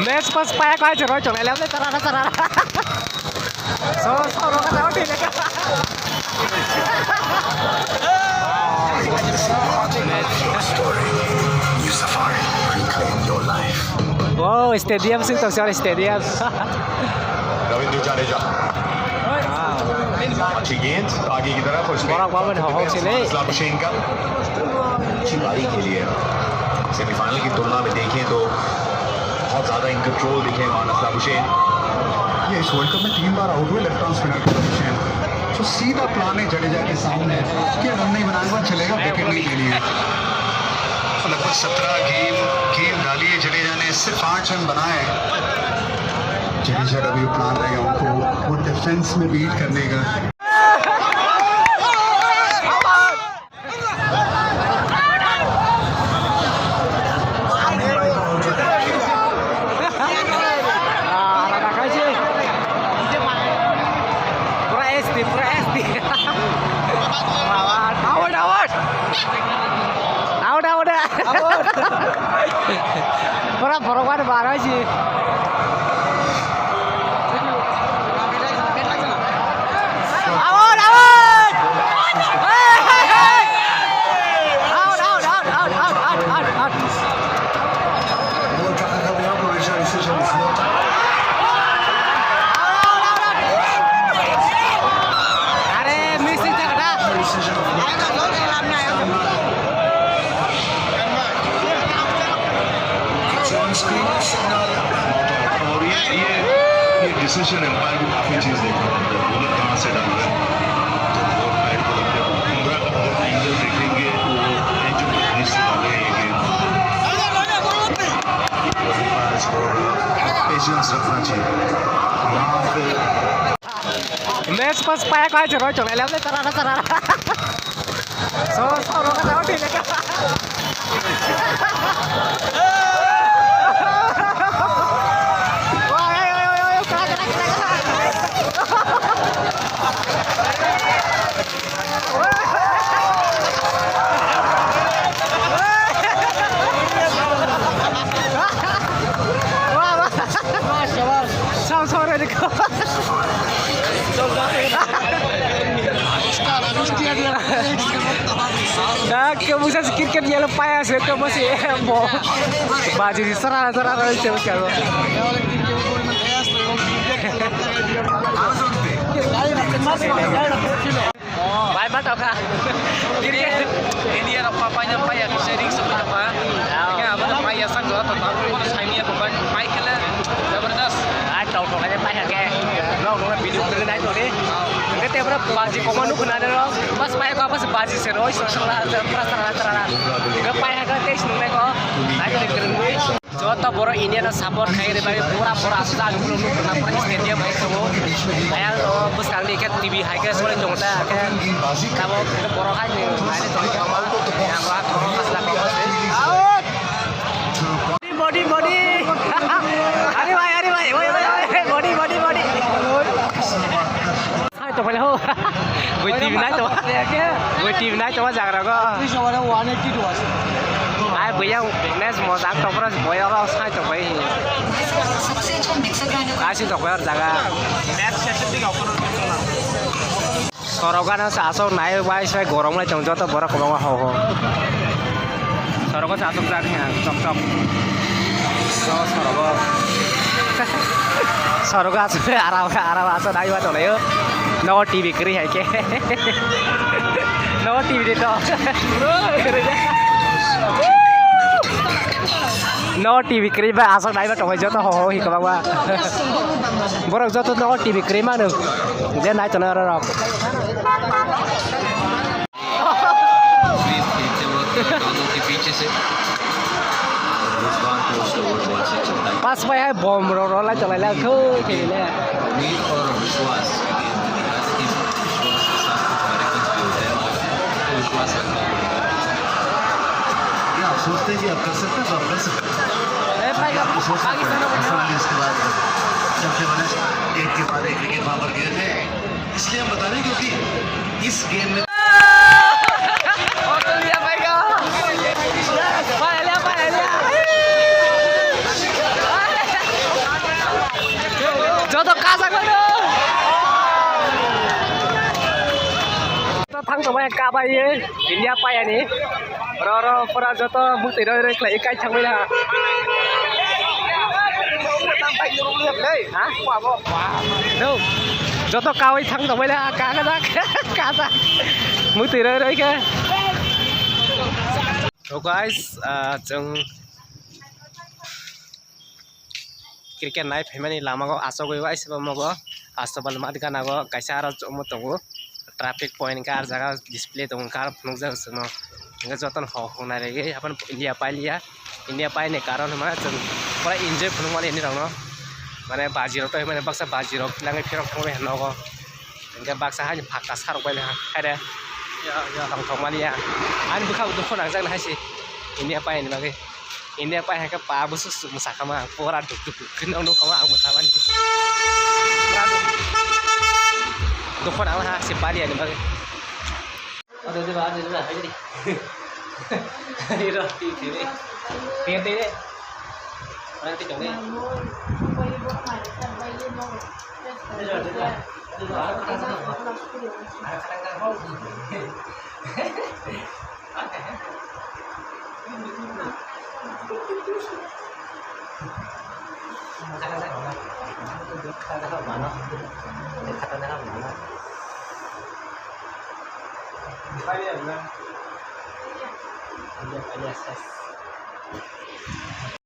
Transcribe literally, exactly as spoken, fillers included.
Match pas paya kai choro choro le le tara tara. So so ro ka tao thile ka. Your story, new safari, reclaim your life. Oh, stadium sing to, sorry, stadium. Ravindra Jadeja. अच्छी गेंद आगे की तरफ, उसमें Borok Babu ne hok sini. Islam Hussein का अच्छी पारी खेली है। सेमीफाइनल की तुलना में देखें तो बहुत ज्यादा इन कंट्रोल दिखे मान असलम हुसैन। ये इस वर्ल्ड कप में तीन बार आउट हुए लेफ्ट आर्म स्पिनर के हुसैन। तो सीधा प्लान है जडेजा के सामने कि रन नहीं बनाएगा, चलेगा विकेट नहीं लेनी है। लगभग सत्रह गेंद, गेंद डाली है जडेजा ने, सिर्फ आठ रन बनाए। जडेजा का भी प्लान रहेगा उनको वो डिफेंस में बीट करने का। Pura S D, pura S D. Award, award. Award, award. Pura borok bar bar hoisi. Out, out! Hey, hey, hey! Out, out, out! Are, miss hoi jayega na. और ये, ये, ये डिसीजन एम्पायर को काफी चीज देखना पड़ता है, बॉलर कहाँ से डाल रहे हैं। जब बॉल बैट बॉलर के उम्रा का बहुत एंगल देखेंगे, वो एज ऑफ द मिस वाले ये गेंद। पेशेंस रखना चाहिए। वहाँ पे Match pas paya kai choro choro le le tara tara. So so ro ka tao thile ka. Sao sao re ko. Da ke musa cricket yelo paya se to basi bo. Baji sara sara sara se ko. Bai ma tokha. India, India rok pa paina paya kisa ring sokha pa. India abo na paya sak jora to ta ko sai miya ko ban pai khala jabardast. Ai tau tau kaya pai kha ke. Rok rok video khe nai to re. Ke te bro baji koma nuk na ro. Bas pai ko bas baji se ro so sala tra tra tra. Ke pai kha ke te sung nai ko. Ai to re. Joto borok India no support khai rwi bagwi pura pura aswk ang phuru nukha pura stadium hai tongo. Ayang o bwskang ni khe T V hai khe sori tongo ta khe tabok borok hai ni nai tongo ma yang wa tongo asla tongo se. Body, body, body. Are bhai, are bhai, oi, oi, oi, body, body, body. Sai to pala ho. Boi T V nai to. Boi T V nai to jaga go. Ai boya match mo jak to pura boya ro sai to bai. Asi to bai jaga. Sorogo no sa asok nai bai sai gorom lai tong joto borok kwbangma ho ho. Sorogo sa asok jak ya chok chok. So sorogo. Sorogo asok ara ara asok nai ba tong lai. No T V kwrwi hai khe. No T V de to. No T V kwrwi ba asok nai ba tong lai joto ho ho hi kwbangma. Borok joto no T V kwrwi manu. Je nai tongo oro rok. Pas pai hai bom rok rw lai tonglai lai kho khe le. ये आप सोचते हैं कि आप कर सकते हैं, तो आप कर सकते हैं। ये आप तो सोच सकते हैं, ऐसा नहीं, इसके बाद सबसे बड़े एक के बाद एक विकेट वहाँ पर गिरे थे। इसलिए हम बता रहे हैं, क्योंकि इस गेम में Australia, my God! Paya liya, paya liya! Joto kajak mano. Joto thang tongmani kabai ye India payani. Oro oro pura joto mukti roi roi khlai kai thangbai na. Ha? No. Joto kawi thang tongbai na kajak kajak mukti roi roi khe. So guys, ah, chwng cricket nai phaimani lama o asogwi waisa bo mogo aswk bal mat gana o kaisa aro chukma tongo traffic point hwnkhe ah jaga display tongo hwnkhe aro phunukjak chwngno hwnkhe jotono hok hok nai rwgwi haphano India pailiya India paini karon hwnma chwng pura enjoy phunukmani nini rokno mane baji rok tongmani baksa baji rok langwi phirok thangbai nogo hwnkhe baksa haini phatka sarok bai hai de tongthokmani ya ani bwkhao dukhu nangjaknai hai se India paini bagwi. India pai hai khe pa busu su mwsa kha ma, pura duk duk duk khe nok nuk kha ma, ang mwsa mani. Pura duk. Dukho nang ha se bali ani bagwi. Ado de ba, ado de ba, hai de. Iro ti ti ni. Ti ti ni. Orang ti jong ni.